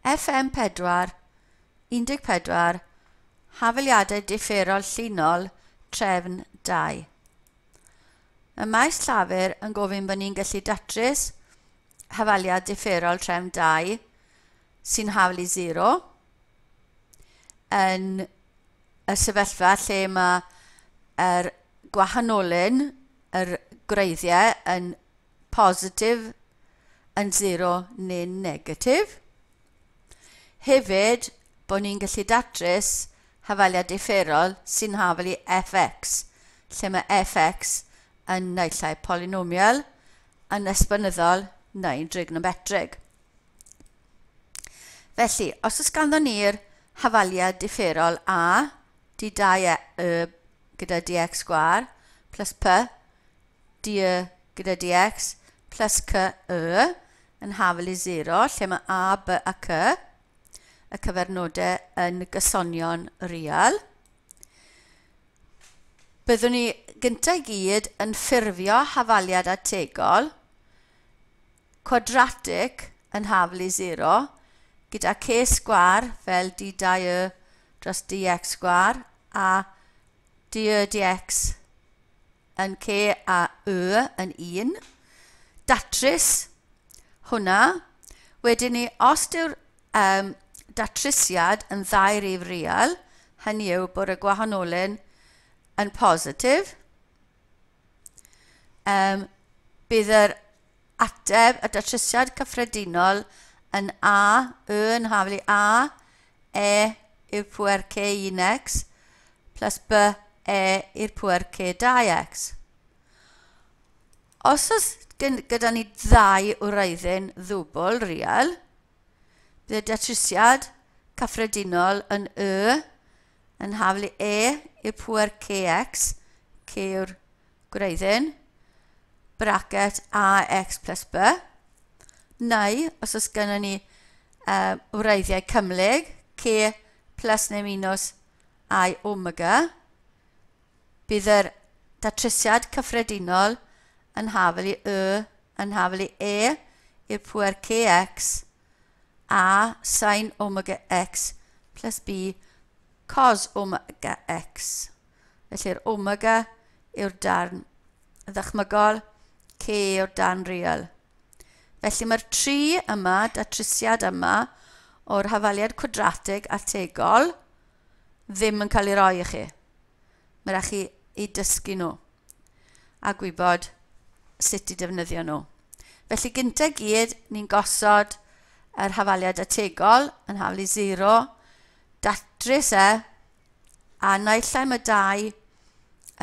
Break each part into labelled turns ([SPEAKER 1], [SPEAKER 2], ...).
[SPEAKER 1] FM4 14 Hafaliadau differol llinol trefn 2. Y maes llafur yn gofyn bod ni'n gallu datrys hafaliad differol trefn 2 sy'n hafal i 0 yn y sefyllfa lle mae yr gwahanolyn, yr gwreiddiau yn positif, yn 0 neu'n negatif. Hefyd, bod ni'n gallu datrys hafaliad differol sy'n hafal i fx, lle mae fx yn naill ai polynomial, yn esbonyddol neu'n trigonometrig. Felly, os oes ganddo ni'r hafaliad differol a, d2 e, y gyda dx sgwâr, plus p, d y gyda dx, plus c y, yn hafal i 0, lle mae a, b a c, y cyfernodau yn gysonion real. Byddwn ni gyntaf i gyd yn ffurfio hafaliad ategol, cwadratig yn hafal i 0, gyda c sgwâr fel d2y dros dx sgwâr a dy dx yn c a y yn 1. Datrys hwnna. Wedyn ni, os dyw'r um, datrysiad yn ddau rif real, hynny yw bod y gwahanolyn yn positif, um, bydd yr ateb, y datrysiad cyffredinol yn A, Y yn haflu A, E i'r pwer K1x plus B, E i'r pwer K2x. Os oes gyda ni ddau wreiddyn ddwbl real, bydd y datrysiad cyffredinol yn Y yn haflu E i'r pwer KX, K yw'r gwreiddyn, bracket AX plus B, neu os oes gennym ni wreiddiau cymhlyg, K plus neu minus I omega, bydd yr datrysiad cyffredinol yn hafal i Y yn hafal i E i'r pwer KX a sin omega x plus B cos omega x. Felly'r omega yw'r darn ddychmygol, K yw'r darn real. Felly mae'r tri yma, datrysiad yma, o'r hafaliad cwadratig ategol, ddim yn cael ei roi i chi. Mae rhaid chi i dysgu nhw a gwybod sut i defnyddio nhw. Felly gyntaf gyd, ni'n gosod yr hafaliad ategol yn hafal i 0, datrys e, a naill ai mae dau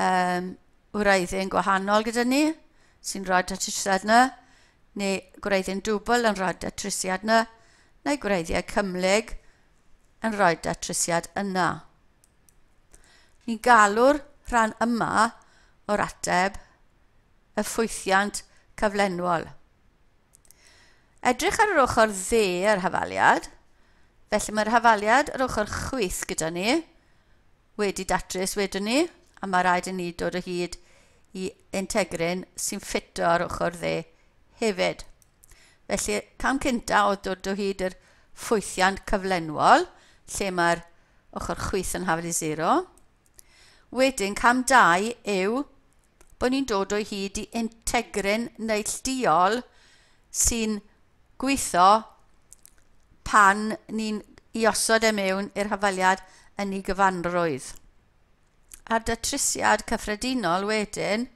[SPEAKER 1] um, wreiddyn gwahanol gyda ni, sy'n rhoi datrysiad yna, neu gwreiddyn dwbl yn rhoi datrysiad yna, neu gwreiddiau cymhlyg yn rhoi datrysiad yna. Ni'n galw'r rhan yma o'r ateb y ffwythiant cyflenwol. Edrych ar yr ochr dde yr hafaliad. Felly mae'r hafaliad yr ochr chwith gyda ni wedi datrys wedwn ni, a mae rhaid i ni dod o hyd i integrin sy'n ffito ar ochr dde hefyd. Felly, cam cynta oedd dod o hyd i'r ffwythiant cyflenwol, lle mae'r ochr chwith yn hafal i 0. Wedyn, cam 2 yw bod ni'n dod o hyd i integrin neillduol sy'n gweithio pan ni'n i osod e mewn i'r hafaliad yn ei gyfanrwydd. A'r datrysiad cyffredinol wedyn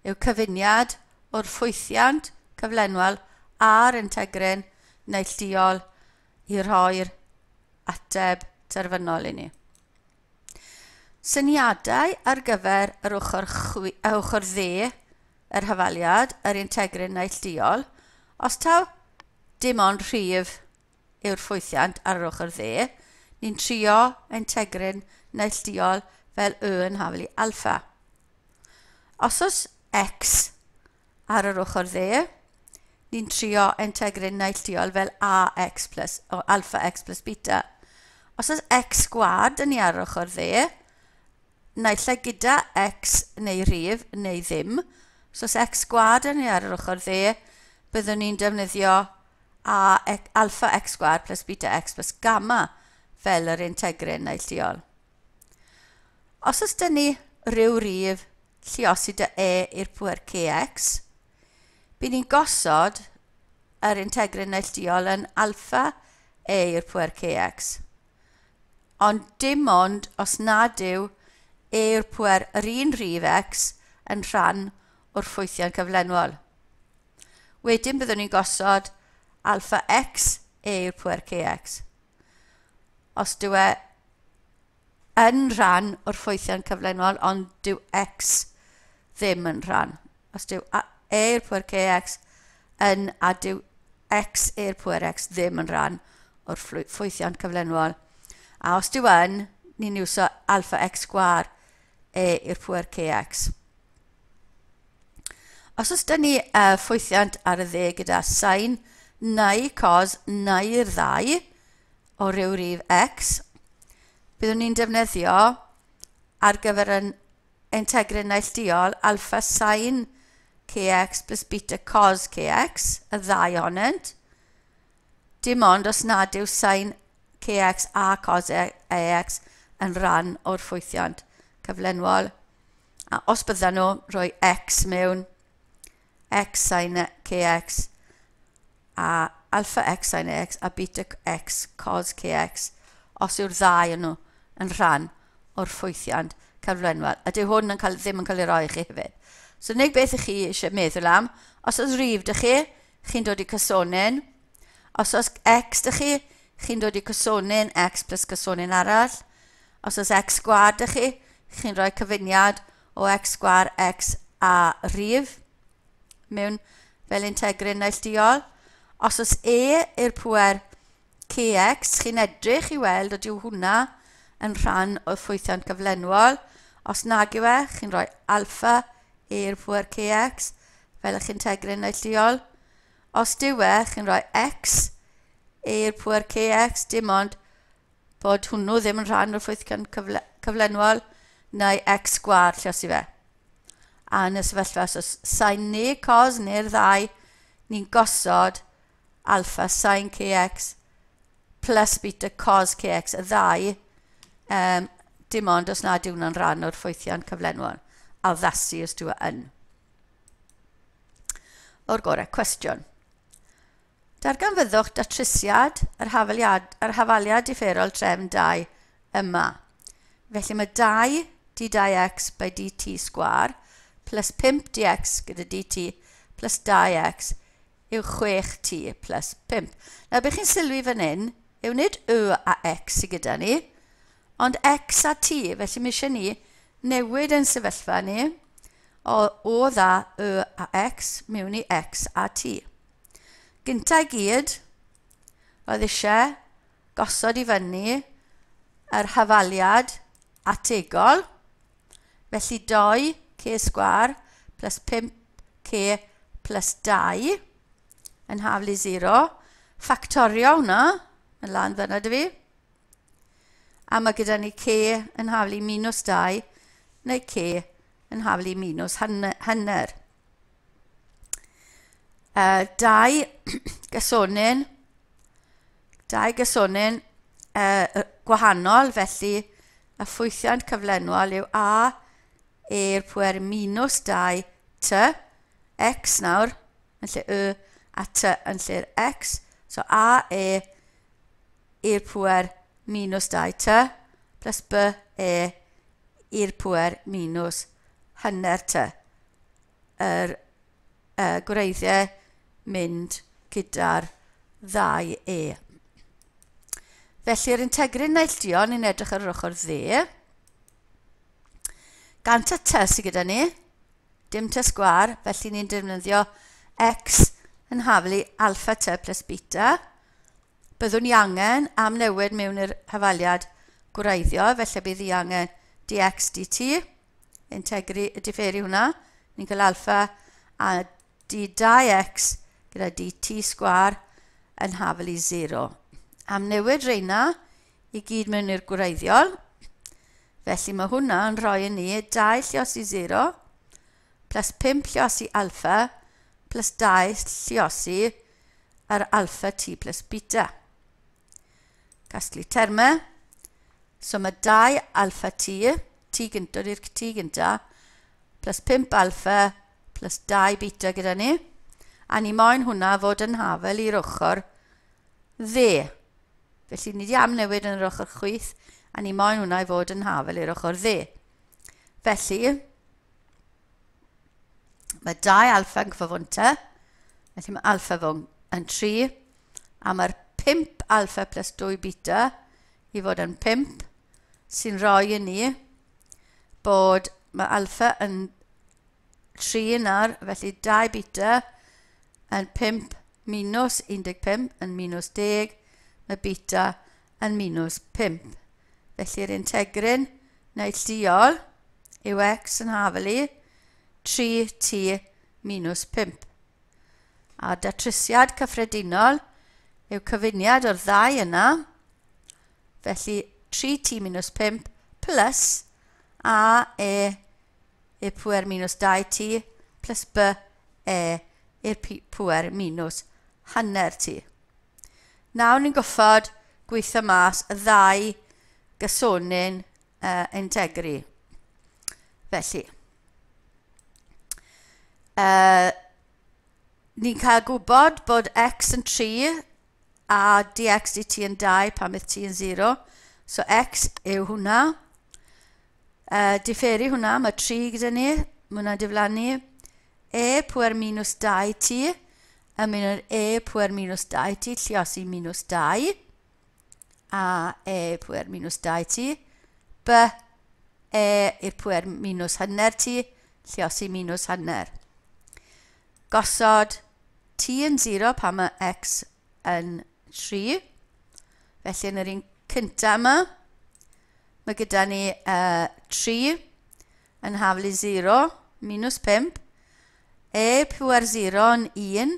[SPEAKER 1] yw cyfuniad o'r ffwythiant cyflenwol a'r integrin neillduol i rhoi'r ateb terfynol i ni. Syniadau ar gyfer yr ochr, chwi, ochr dde yr hafaliad, yr integrin neillduol, os taw dim ond rhif yw'r ffwythiant ar yr ochr dde, ni'n trio integrin neillduol fel y yn hafal i alfa. Os oes x ar yr ochr dde, ni'n trio integrin neilltuol fel ax plus, o, alpha x plus beta. Os oes x sgwad dyn ni ar yr ochr dde, naill ai gyda x neu rhif neu ddim. Os oes x sgwad dyn ni ar yr ochr dde, byddwn ni'n defnyddio a alpha x sgwâr plus beta x plus gamma fel yr integrin neilltuol. Os oes dyn ni rhyw rif lluosi dy e i'r pwer kx, bydd ni'n gosod yr integrin neilltuol yn alpha e i'r pwer kx. Ond dim ond os nad yw e i'r pwer yr un rhif x yn rhan o'r ffwythiant cyflenwol. Wedyn byddwn ni'n gosod alpha x e i'r pwer kx. Os dyw e yn rhan o'r ffwythiant cyflenwol, ond dyw x ddim yn rhan. Os dyw e i'r pwer kx yn a dyw x i'r pwer x ddim yn rhan o'r ffwythiant cyflenwol. A os dyw yn, ni'n iwso alpha x sgwâr e i'r pwer kx. Os oes dyn ni ffwythiant ar y dde gyda sin neu cos neu'r ddau o ryw rif x, byddwn ni'n defnyddio ar gyfer yn integrin neilltuol alpha sin kx plus beta cos kx, y ddau ohonynt. Dim ond os nad yw sin kx a cos ax yn rhan o'r ffwythiant cyflenwol. A os byddan nhw, rhoi x mewn, x sin kx a alpha x sin x a beta x cos kx, os yw'r ddau yn nhw yn rhan o'r ffwythiant cyflenwol. A dyw hwn yn cael, ddim yn cael ei roi i chi hefyd. So, unig beth i chi eisiau meddwl am, os oes rif dych chi, chi'n dod i cysonyn. Os oes x dych chi, chi'n dod i cysonyn x plus cysonyn arall. Os oes x sgwâr dych chi, chi'n rhoi cyfuniad o x sgwâr x a rhif mewn fel integrin neilltuol. Os oes e i'r pwer kx, chi'n edrych i weld ydyw hwnna yn rhan o'r ffwythiant cyflenwol. Os nag yw e, chi'n rhoi alpha e i'r pwer kx fel eich integrin neilltuol. Os dyw e, chi'n rhoi x e i'r pwer kx, dim ond bod hwnnw ddim yn rhan o'r ffwythiant cyflenwol, neu x sgwâr lle os i fe. A yn y sefyllfa, os oes sin neu cos neu'r ddau, ni'n gosod alpha sin kx plus beta cos kx, y ddau, dim ond os nad yw hwnna'n rhan o'r ffwythiant cyflenwol. Addasu os dyw e yn. O'r gorau, cwestiwn. Darganfyddwch datrysiad yr hafaliad, yr hafaliad differol trefn 2 yma. Felly mae 2 d2x by dt sgwâr plus 5 dx gyda dt plus 2x yw 6t plus 5. Nawr, beth chi'n sylwi fan hyn yw nid y a x sydd gyda ni, ond x a t. Felly mae eisiau ni newid yn sefyllfa ni o dda y a x mewn i x a t. Gynta i gyd, roedd eisiau gosod i fyny yr hafaliad ategol. Felly 2 k sgwâr plus 5k plus 2 yn haflu 0. Ffactorio hwnna, yn lan fyna dy fi. A mae gyda ni k yn haflu minus 2 neu k yn haflu minus hanner. Dau gysonyn, dau gysonyn gwahanol, felly y ffwythiant cyflenwol yw a i'r pwer minus 2 t, x nawr, yn lle y, a t yn lle'r x, so a e i'r pwer minus 2 t, plus b e i'r pwer minus hanner t. Yr gwreiddiau mynd gyda'r ddau e. Felly'r integrin neilltuol, ni'n edrych ar yr ochr dde. Gan ta t sydd gyda ni, dim t sgwâr, felly ni'n defnyddio x yn haflu alpha t plus beta. Byddwn ni angen am newid mewn i'r hafaliad gwreiddiol, felly bydd i angen dx dt, integri, diferu hwnna, ni'n cael alpha a d2x gyda dt sgwâr yn hafal i 0. Am newid reina i gyd mewn i'r gwreiddiol, felly mae hwnna yn rhoi i ni 2 lliosi 0 plus 5 lliosi alpha plus 2 lliosi yr alfa t plus beta. Casglu termau. So mae 2 alfa t, t gyntaf i'r t gyntaf, plus 5 alfa plus 2 beta gyda ni. A ni moyn hwnna fod yn hafel i'r ochr dde. Felly ni wedi amnewid yn yr ochr chwith, a ni moyn hwnna i fod yn hafel i'r ochr dde. Felly, mae 2 alfa yn cyfafwntau, felly mae alfa fod yn 3, a mae'r 5 alfa plus 2 beta i fod yn 5, sy'n rhoi i ni bod mae alfa yn 3 nawr, felly 2 beta yn 5 minus 15 yn minus 10, mae beta yn minus 5. Felly'r integrin neilltuol yw x yn hafel i 3t minus 5. A datrysiad cyffredinol yw cyfuniad o'r ddau yna, felly 3t minus 5 plus a e i'r pwer minus 2t plus b e i'r pwer minus hanner t. Nawr ni'n goffod gweithio mas y ddau gysonyn integri. Felly, ni'n cael gwybod bod x yn 3 a dx dt yn 2 pan bydd t yn 0. So x yw hwnna. Diferu hwnna, mae 3 gyda ni, mae hwnna'n diflannu. E pwer minus 2t yn mynd yn e pwer minus 2t, lliosi minus 2. A e pwer minus 2t. B e i'r pwer minus hanner t, lliosi minus hanner. Gosod t yn 0 pan mae x yn 3. Felly yn yr un cyntaf yma, mae gyda ni 3 yn haflu 0 minus 5. E pwer 0 yn 1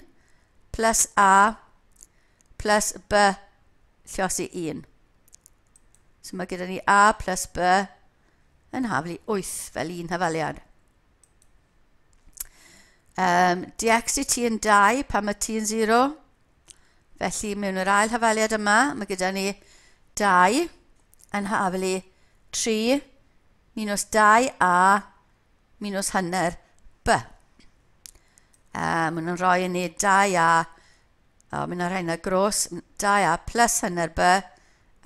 [SPEAKER 1] plus a plus b lliosi 1. So mae gyda ni a plus b yn haflu 8 fel un hafaliad. Dx i t yn 2 pan mae t yn 0. Felly mewn yr ail hafaliad yma, mae gyda ni 2 yn haflu 3 minus 2a minus hanner b. Maen nhw'n rhoi i ni 2a, maen nhw'n rhai yna gros, 2a plus hanner b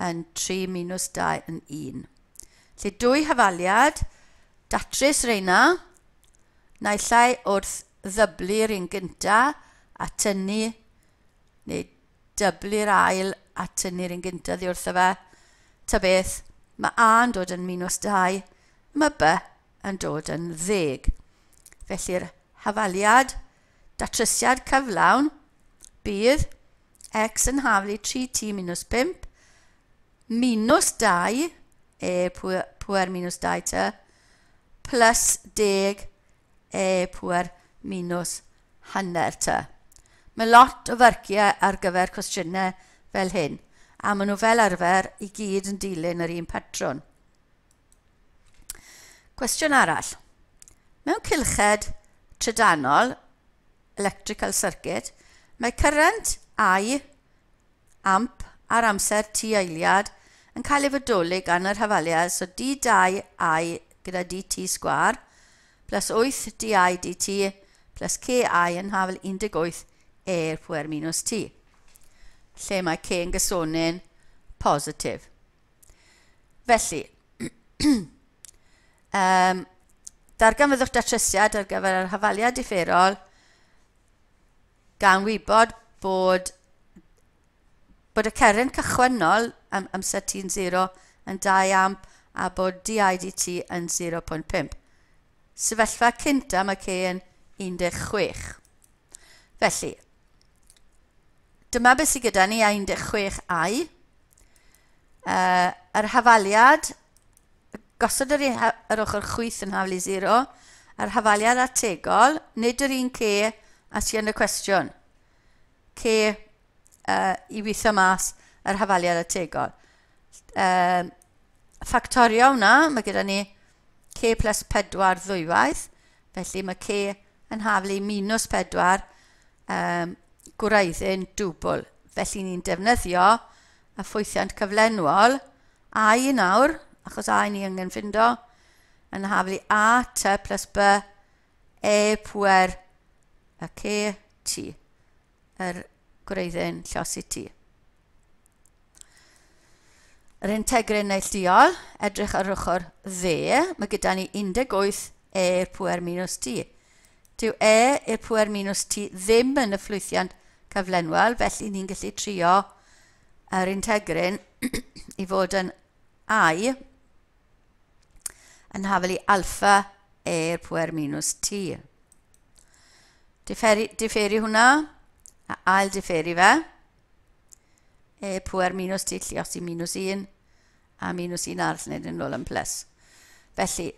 [SPEAKER 1] yn 3 minus 2 yn 1. Felly dwy hafaliad, datrys reina, naill ai wrth ddyblu'r un gynta a tynnu, neu dyblu'r ail a tynnu'r un gynta ddi wrtho fe. Ta beth, mae a yn dod yn minus 2, mae b yn dod yn 10. Felly'r hafaliad, datrysiad cyflawn, bydd x yn haflu 3t minus 5 minus 2, e pwer minus 2t, plus 10 e pwer minus hanner t. Mae lot o farciau ar gyfer cwestiynau fel hyn, a maen nhw fel arfer i gyd yn dilyn yr un patrwn. Cwestiwn arall. Mewn cylched trydanol, electrical circuit, mae current I, amp, ar amser t eiliad yn cael ei fodoli gan yr hafaliad, so d2i gyda dt sgwâr plus 8 di dt plus ki yn hafal 18 e i'r pwer minus t, lle mae k yn gysonyn positif. Felly, darganfyddwch datrysiad ar gyfer yr hafaliad differol gan wybod bod y ceryn cychwynnol am amser t yn 0 yn 2 amp a bod di dt yn 0.5. Sefyllfa cynta mae k yn 16. Felly, dyma beth sydd gyda ni a 16i. Yr hafaliad, gosod yr ochr chwith yn haflu 0, yr hafaliad ategol, nid yr un k a sy yn y cwestiwn. K i weithio mas yr hafaliad ategol. Ffactorio hwnna, mae gyda ni k plus 4 ddwywaith, felly mae k yn haflu minus 4, gwreiddyn dwbl. Felly ni'n defnyddio y ffwythiant cyflenwol I nawr, achos I ni angen ffindo, yn haflu A, T plus B, E pwer y C, T. Yr gwreiddyn llosi T. Yr integrin neilltuol, edrych ar ochr dde, mae gyda ni 18 e i'r pwer minus t. Dyw e i'r pwer minus t ddim yn y fflwythiant cyflenwol, felly ni'n gallu trio yr integrin i fod yn I yn hafel i alfa e i'r pwer minus t. Diferu, diferu hwnna, a ail diferu fe. E pwer minus t lliosi minus 1 a minus 1 arall wneud yn ôl yn plus. Felly,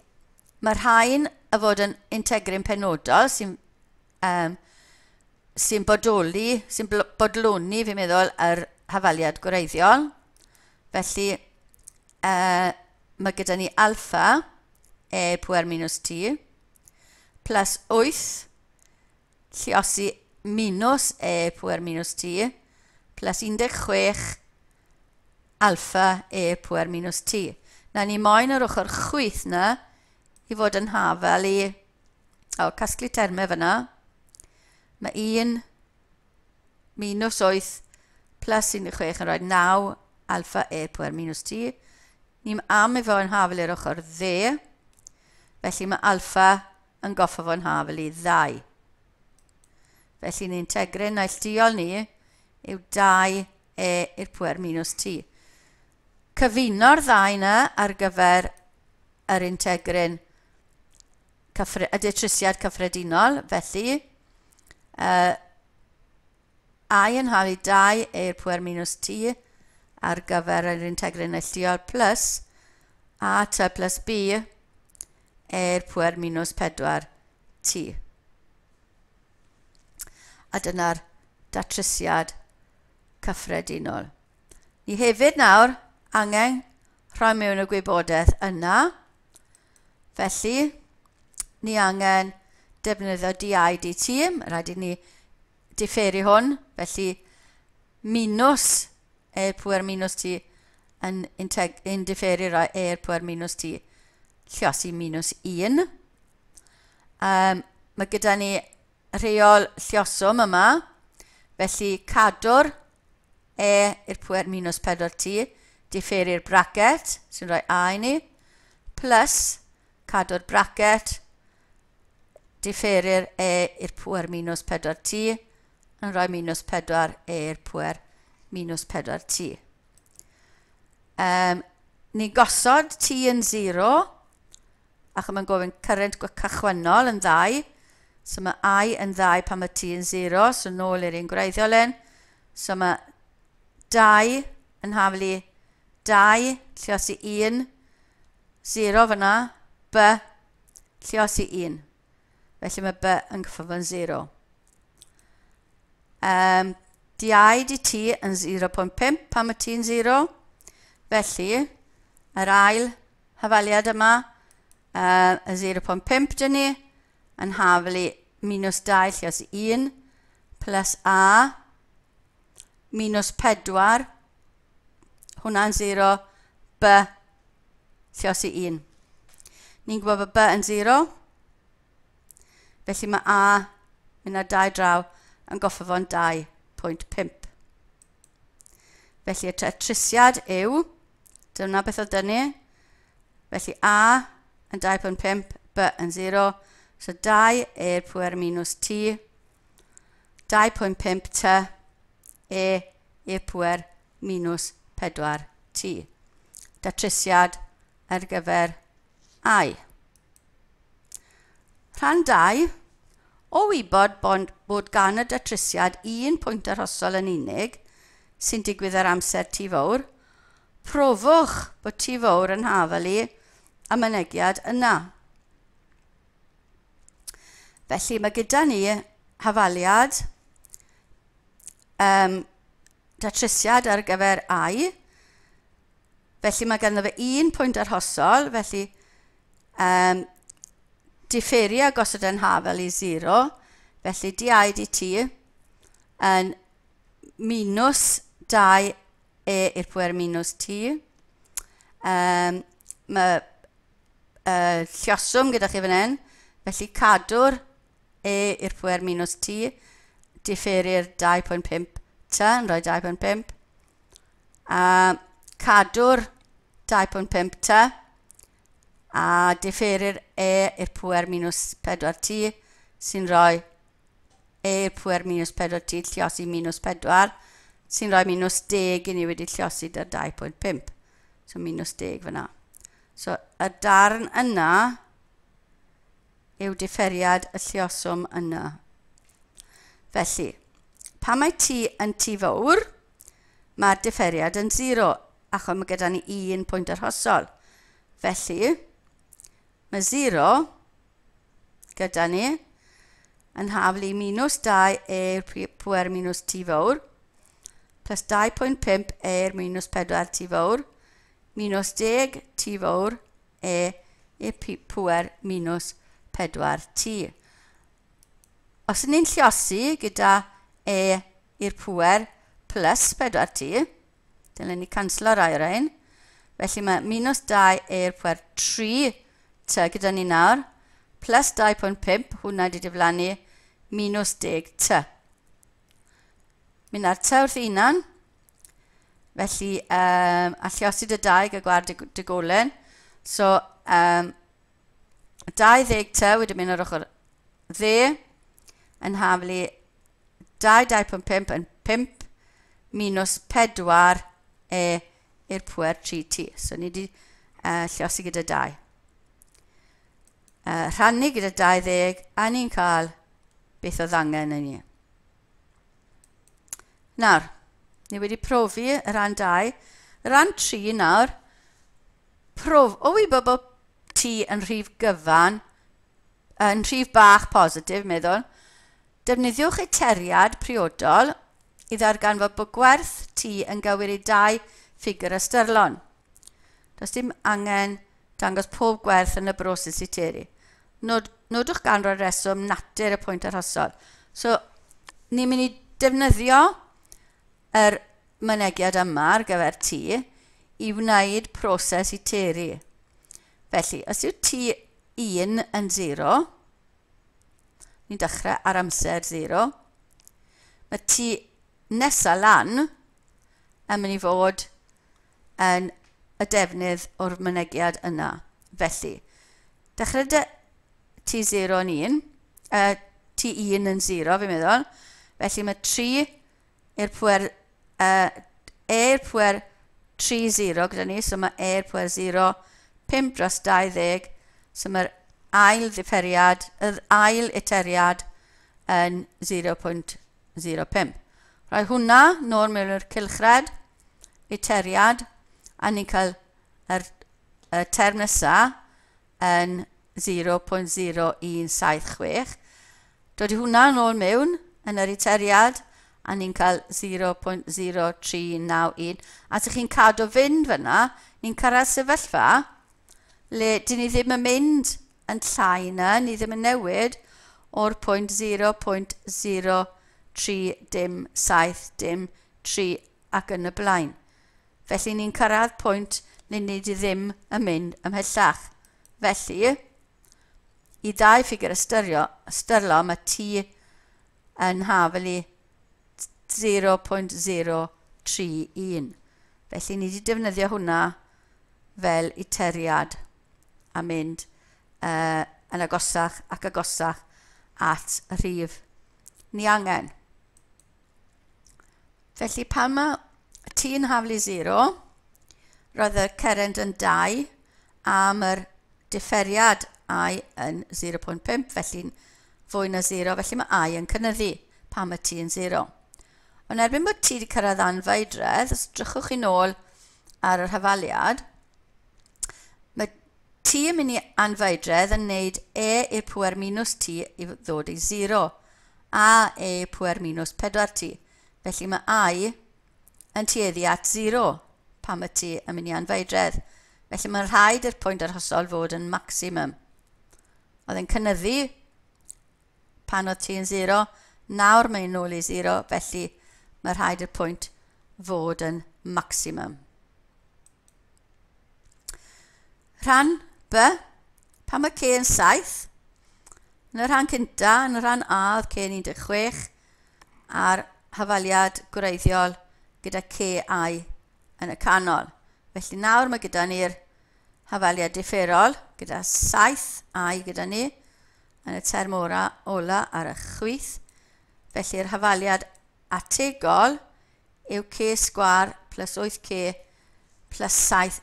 [SPEAKER 1] mae rhain y fod yn integrin penodol sy'n um, sy bodoli, sy'n bodloni, fi'n meddwl, yr hafaliad gwreiddiol. Felly, mae gyda ni alfa e pwer minus t plus 8 lliosi minus e pwer minus t plus 16 alfa e pwer minus t. Na ni moyn yr ochr chwith na i fod yn hafel i o, casglu termau fyna. Mae 1 minus 8 plus 16 yn rhoi 9 alfa e pwer minus t. Ni'n am i fod yn hafel i'r ochr dde, felly mae alfa yn goffa fo'n hafel i 2. Felly ni'n integrin neilltuol ni yw 2 e i'r pwer minus t. Cyfuno'r ddau yna ar gyfer yr integrin y datrysiad cyffredinol, felly I yn halu 2 e i'r pwer minus t ar gyfer yr integrin neilltuol plus a t plus b e i'r pwer minus 4 t. A dyna'r datrysiad cyffredinol. Ni hefyd nawr angen rhoi mewn y gwybodaeth yna. Felly, ni angen defnyddio di dt. Rhaid i ni diferu hwn. Felly, minus e pwer minus t yn, yn diferu rhoi e pwer minus t lliosi minus 1. Mae gyda ni rheol llioswm yma. Felly, cadw'r e i'r pwer minus 4t, diferu'r bracet, sy'n rhoi a i ni, plus cadw'r bracet, diferu'r e i'r pwer minus 4t, yn rhoi minus 4 e i'r pwer minus 4t. Ni gosod t yn 0, ac mae'n gofyn current cychwynnol yn 2, so mae I yn 2 pan mae t yn 0, so nôl i'r un gwreiddiol un. So mae 2 yn haflu 2, lliosi 1, 0 fyna, B, lliosi 1. Felly mae B yn cyffwrdd yn 0. Di dt yn 0.5 pan mae t yn 0. Felly, yr ail hafaliad yma, y 0.5 dyn ni, yn haflu minus 2 lliosi 1 plus A minus 4, hwnna'n 0, B lliosi 1. Ni'n gwybod bod B yn 0, felly mae A mynd ar 2 draw yn goffa fo'n 2.5. Felly y datrysiad yw, dyna beth oedd dyn ni, felly A yn 2.5, B yn 0, so 2 i'r pwer minus t, 2.5 t, e i'r pwer minus 4t. Datrysiad ar gyfer I. Rhan 2, o wybod bod gan y datrysiad un pwynt arhosol yn unig sy'n digwydd ar amser t fawr, profwch bod t fawr yn hafal i y mynegiad yna. Felly mae gyda ni hafaliad datrysiad ar gyfer I. Felly mae ganddo fe un pwynt arhosol, felly diferu a gosod yn hafel i 0, felly di dt yn minus 2 e i'r pwer minus t. Mae llioswm gyda chi fan hyn, felly cadw'r e i'r pwer minus t, diferu'r 2.5 t yn rhoi 2.5. A cadw'r 2.5 t a diferu'r e i'r pwer minus 4t sy'n rhoi e i'r pwer minus 4t lliosi minus 4 sy'n rhoi minus 10 i ni wedi lliosi dy'r 2.5. So minus 10 fyna. So y darn yna yw diferiad y llioswm yna. Felly, pan mae t yn t fawr, mae'r diferiad yn 0, achos mae gyda ni un pwynt arhosol. Felly, mae 0 gyda ni yn haflu minus 2 e i'r pwer minus t fawr, plus 2.5 e i'r minus 4 t fawr, minus 10 t fawr e i'r pwer minus 4t. Os ni'n lliosi gyda e i'r pwer plus 4t, dylen ni canslo rai o'r ein. Felly mae minus 2 e i'r pwer 3t gyda ni nawr, plus 2.5, hwnna wedi diflannu, minus 10t. Mynd ar t wrth unan, felly a lliosi dy 2 gyda gwar digolen. So 20t wedi mynd ar ochr dde, yn haflu 2, 2.5 yn 5 minus 4 e i'r pwer 3t. So ni wedi lliosi gyda 2. Rhannu gyda 20 a ni'n cael beth oedd angen yn ni. Nawr, ni wedi profi y rhan 2. Rhan 3 nawr, prof, o wybod bod t yn rhif gyfan, yn rhif bach positif, meddwl, defnyddiwch iteriad priodol i ddarganfod bod gwerth t yn gywir i 2 ffigur ystyrlon. Does dim angen dangos pob gwerth yn y broses iteru. Nodwch gan roi reswm natur y pwynt arhosol. So, ni'n mynd i defnyddio yr mynegiad yma ar gyfer t i wneud proses iteru. Felly, os yw t1 yn 0, ni'n dechrau ar amser 0, mae t nesaf lan yn mynd i fod yn y defnydd o'r mynegiad yna. Felly, dechrau dy t0 yn 1, t1 yn 0, fi'n meddwl. Felly mae 3 i'r pwer, e i'r pwer 3, 0 gyda ni, so mae e i'r pwer 0, 5 dros 20, so mae'r ail ddifferiad, yr ail iteriad yn 0.05. Rhoi hwnna nôl mewn i'r cylchred, iteriad, a ni'n cael y term nesaf yn 0.0176. Dod i hwnna nôl mewn yn yr iteriad, a ni'n cael 0.0391. A os ych chi'n cadw fynd fyna, ni'n cyrraedd sefyllfa le dyn ni ddim yn mynd yn llai na, ni ddim yn newid o'r pwynt 0.030703 ac yn y blaen. Felly ni'n cyrraedd pwynt le ni ddim yn mynd ymhellach. Felly, i ddau ffigur ystyrlon, mae t yn hafal i 0.031. Felly ni wedi defnyddio hwnna fel iteriad a mynd yn agosach ac agosach at y rhif ni angen. Felly pan mae t yn haflu 0, roedd y cerrynt yn 2 am yr diferiad i yn 0.5, felly'n fwy na 0, felly mae i yn cynyddu pan mae t yn 0. Ond erbyn bod t wedi cyrraedd anfeidredd, os drychwch chi nôl ar yr hafaliad, mae t yn mynd i anfeidredd yn wneud e i'r pwer minus t i ddod i 0, a e i'r pwer minus 4t. Felly mae i yn tueddu at 0 pan mae t yn mynd i anfeidredd. Felly mae'n rhaid i'r pwynt arhosol fod yn maximum. Oedd yn cynyddu pan oedd t yn 0, Nawr mae'n nôl i 0, felly mae rhaid i'r pwynt fod yn maximum. Rhan B, pan mae C yn 7, yn y rhan cynta, yn y rhan A oedd C yn 16, a'r hafaliad gwreiddiol gyda KI yn y canol. Felly nawr mae gyda ni'r hafaliad differol gyda 7i gyda ni yn y term ora, ola ar y chwith. Felly'r hafaliad ategol yw c sgwar plus 8c plus 7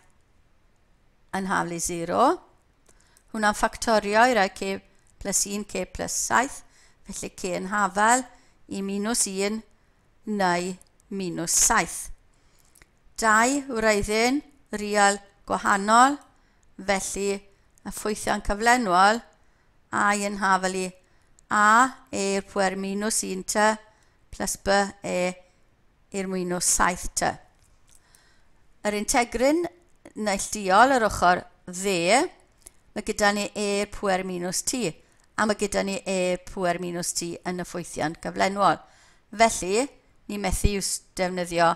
[SPEAKER 1] yn haflu 0. Hwna'n ffactorio i roi c plus 1, c plus 7. Felly c yn hafal i minus 1 neu minus 7. Dau wreiddyn real gwahanol, felly y ffwythion cyflenwol I yn hafal i A, E i'r pwer minus 1 T plus B, E i'r minus 7 T. Yr integrin neillduol yr ochr dde, mae gyda ni E i'r pwer minus T, a mae gyda ni E i'r pwer minus T yn y ffwythiant cyflenwol. Felly, ni methu defnyddio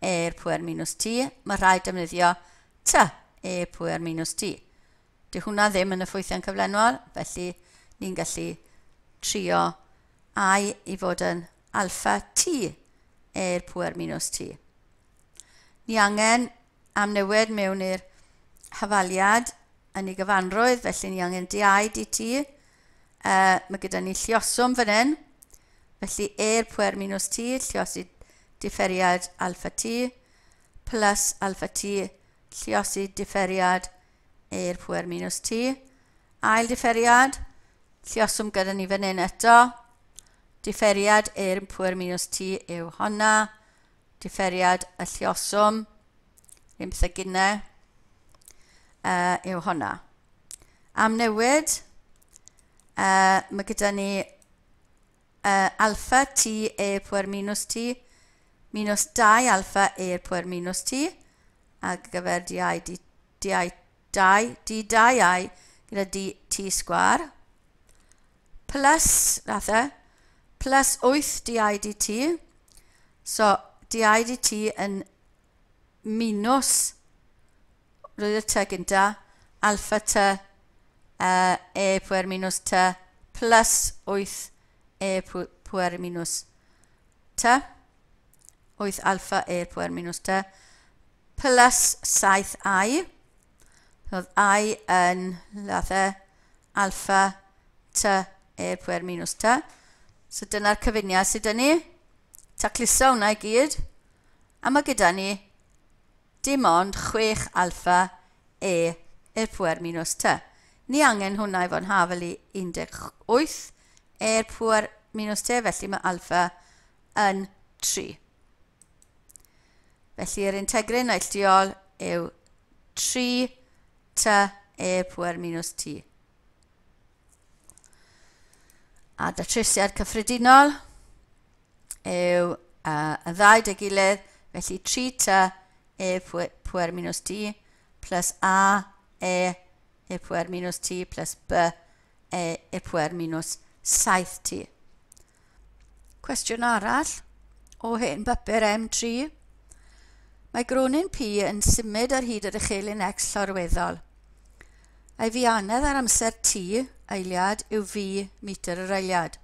[SPEAKER 1] E i'r pwer minus T, mae rhaid defnyddio T E i'r pwer minus T. Dyw hwnna ddim yn y ffwythiant cyflenwol, felly ni'n gallu trio I i fod yn alpha T E i'r pwer minus T. Ni angen amnewid mewn i'r hafaliad yn ei gyfanrwydd, felly ni angen di dt. Mae gyda ni lluoswm fan hyn, felly e i'r pwer minus t, lluosi differiad alpha t, plus alpha t, lluosi differiad e i'r pwer minus t. Ail differiad, lluoswm gyda ni fan hyn eto, differiad e i'r pwer minus t yw honna, differiad y lluoswm, un beth ag unne, yw honna. Am newid, mae gyda ni alpha t e pwer minus t minus 2 alpha e pwer minus t ar gyfer di d, di 2, d2i gyda d t sgwar plus, nath e, plus 8 di dt. So di dt yn minus, roedd y t gynta, alpha t e pwer minus t plus 8 e pwer minus t, 8 alpha e pwer minus t, plus 7i. Roedd i yn, lath e, alpha t e pwer minus t. So dyna'r cyfuniad sydd 'da ni. Tacluso hwnna i gyd. A mae gyda ni dim ond 6 alpha e i'r pwer minus t. Ni angen hwnna i fod yn hafal i 18 e i'r pwer minus t, felly mae alpha yn 3. Felly yr integrin neilltuol yw 3 t e pwer minus t. A datrysiad cyffredinol yw y ddau dy gilydd, felly 3t e pwer minus t plus a e e pwer minus t plus b e e pwer minus 7t. Cwestiwn arall o hen bapur M3. Mae gronyn P yn symud ar hyd yr uchelyn X llorweddol. Ei fianedd ar amser T, eiliad, yw V metr yr eiliad.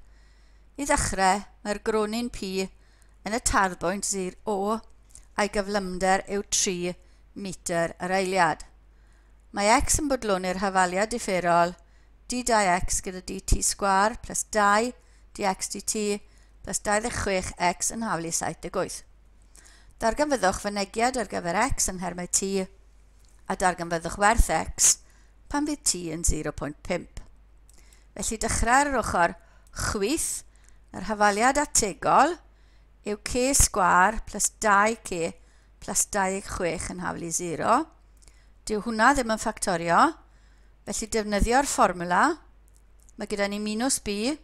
[SPEAKER 1] I ddechrau, mae'r gronyn P yn y tarddbwynt O a'i gyflymder yw 3 metr yr eiliad. Mae X yn bodloni'r hafaliad differol d2x gyda dt sgwar plus 2 dx dt plus 26x yn haflu 78. Darganfyddwch fynegiad ar gyfer x yn nhermau t a darganfyddwch werth x pan fydd t yn 0.5. Felly dechrau ar yr ochr chwith, yr hafaliad ategol yw c sgwar plus 2c plus 26 yn haflu 0. Dyw hwnna ddim yn ffactorio, felly defnyddio'r fformwla. Mae gyda ni minus b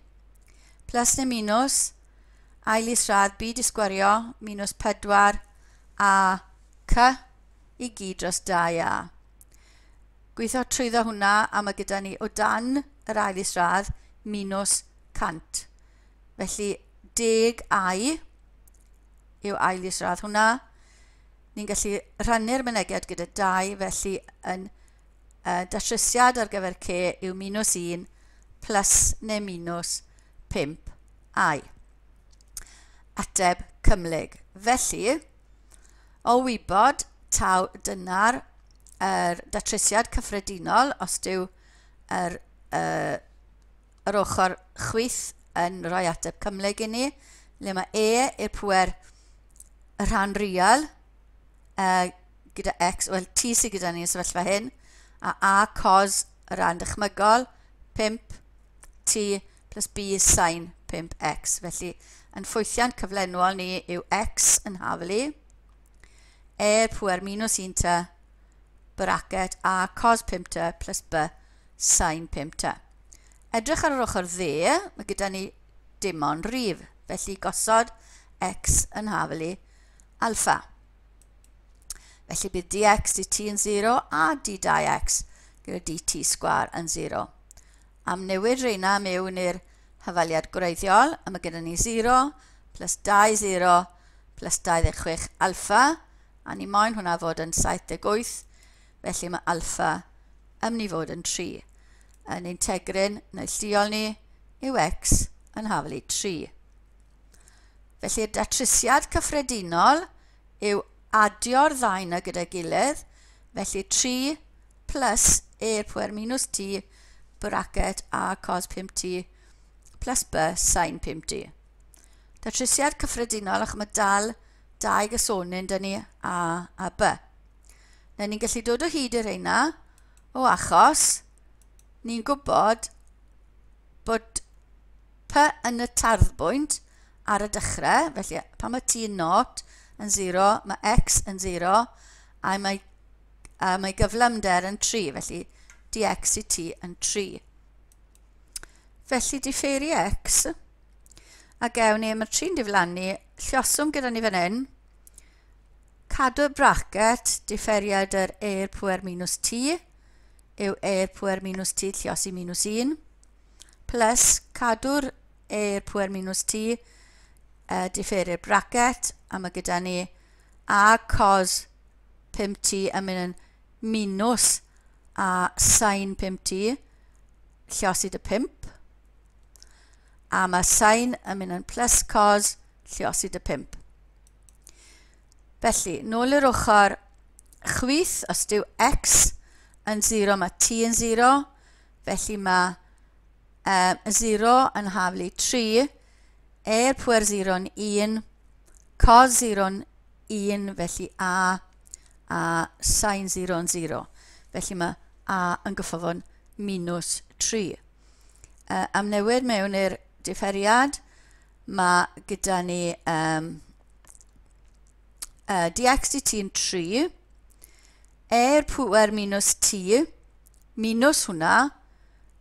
[SPEAKER 1] plus neu minus ail isradd b di sgwario minus 4 a c i gyd dros 2a. Gweithio trwyddo hwnna a mae gyda ni o dan yr ail isradd minus 100. Felly 10 i yw ail isradd hwnna. Ni'n gallu rhannu'r mynegiad gyda 2, felly yn datrysiad ar gyfer c yw minus 1 plus neu minus 5 i. Ateb cymhlyg. Felly, o wybod taw dyna'r datrysiad cyffredinol, os dyw yr ochr chwith yn rhoi ateb cymhlyg i ni, le mae e i'r pŵer y rhan real gyda x, wel t sydd gyda ni yn sefyllfa hyn, a a cos y rhan dychmygol, 5 t plus b sin 5x. Felly, yn ffwythiant cyflenwol ni yw x yn haflu e pŵer minus 1 t bracket a cos 5t plus b sin 5t. Edrych ar yr ochr dde, mae gyda ni dim ond rif, felly gosod x yn haflu alfa. Felly bydd dx dt yn 0 a d2x gyda dt sgwâr yn 0. Am newid reina mewn i'r hafaliad gwreiddiol, a mae gyda ni 0 plus 2 0 plus 26 alfa, a ni moyn hwnna fod yn 78, felly mae alfa yn mynd i fod yn 3. Yn integryn neilltuol ni yw x yn haflu 3. Felly'r datrysiad cyffredinol yw adio'r ddau yna gyda'i gilydd, felly 3 plus e pwer minus t bracket a cos 5t plus b sin 5t. Datrysiad cyffredinol, achos mae dal dau gysonyn dyn ni a a b. Na ni'n gallu dod o hyd i'r reina o achos ni'n gwybod bod p yn y tarddbwynt ar y dechrau, felly pan mae t yn 0 yn 0, mae x yn 0, a mae gyflymder yn 3, felly dx i t yn 3. Felly diferu x, a gewn ni, mae'r 3yn diflannu, lluoswm gyda ni fan hyn, cadw'r bracket, diferiad yr e i'r pŵer minus t, yw e i'r pŵer minus t lluosi minus 1, plus cadw'r e i'r pŵer minus t, diferu'r bracket, a mae gyda ni a cos 5t yn mynd yn minus a sin 5t, lluosi dy 5, a mae sin yn mynd yn plus cos lluosi dy 5. Felly, nôl i'r ochr chwith, os dyw x yn 0, mae t yn 0, felly mae 0 yn haflu 3, e i'r pŵer 0 yn 1, cos 0 yn 1, felly a sin 0 yn 0. Felly mae a yn gyffofon minus 3. Am newid mewn i'r diferiad, mae gyda ni dx dt yn 3, e i'r pŵer minus t, minus hwnna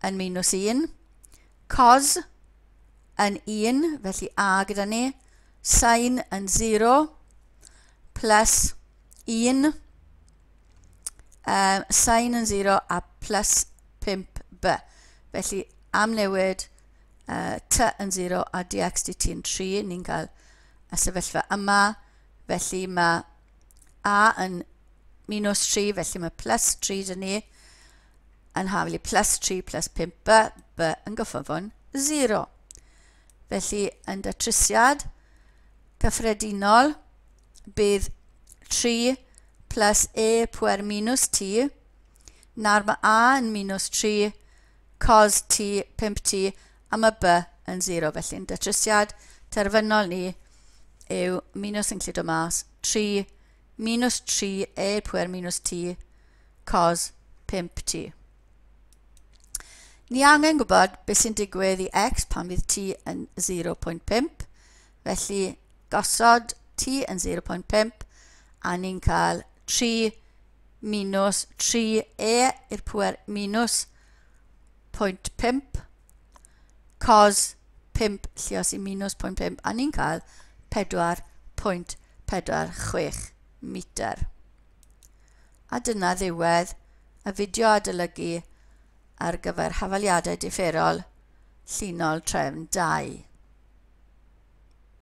[SPEAKER 1] yn minus 1, cos yn 1, felly a gyda ni, sin yn 0, plus 1, sin yn 0 a plus 5b. Felly am newid t yn 0 a dx dt yn 3, ni'n cael y sefyllfa yma. Felly mae a yn minus 3, felly mae plus 3 dyn ni yn haflu plus 3 plus 5b, b yn gyffofon 0. Felly yn datrysiad cyffredinol bydd 3 plus e pwer minus t, nawr mae a yn minus 3, cos t 5t, a mae b yn 0. Felly yn datrysiad terfynol ni yw minus yn cludo mas 3 minus 3 e pwer minus t cos 5t. Ni angen gwybod beth sy'n digwydd i x pan fydd t yn 0.5, felly gosod t yn 0.5 a ni'n cael 3 minus 3 e i'r pwer minus 0.5 cos 5 lluosi minus 0.5 a ni'n cael 4.46 metr. A dyna ddiwedd y fideo adolygu ar gyfer hafaliadau differol llinol trefn 2.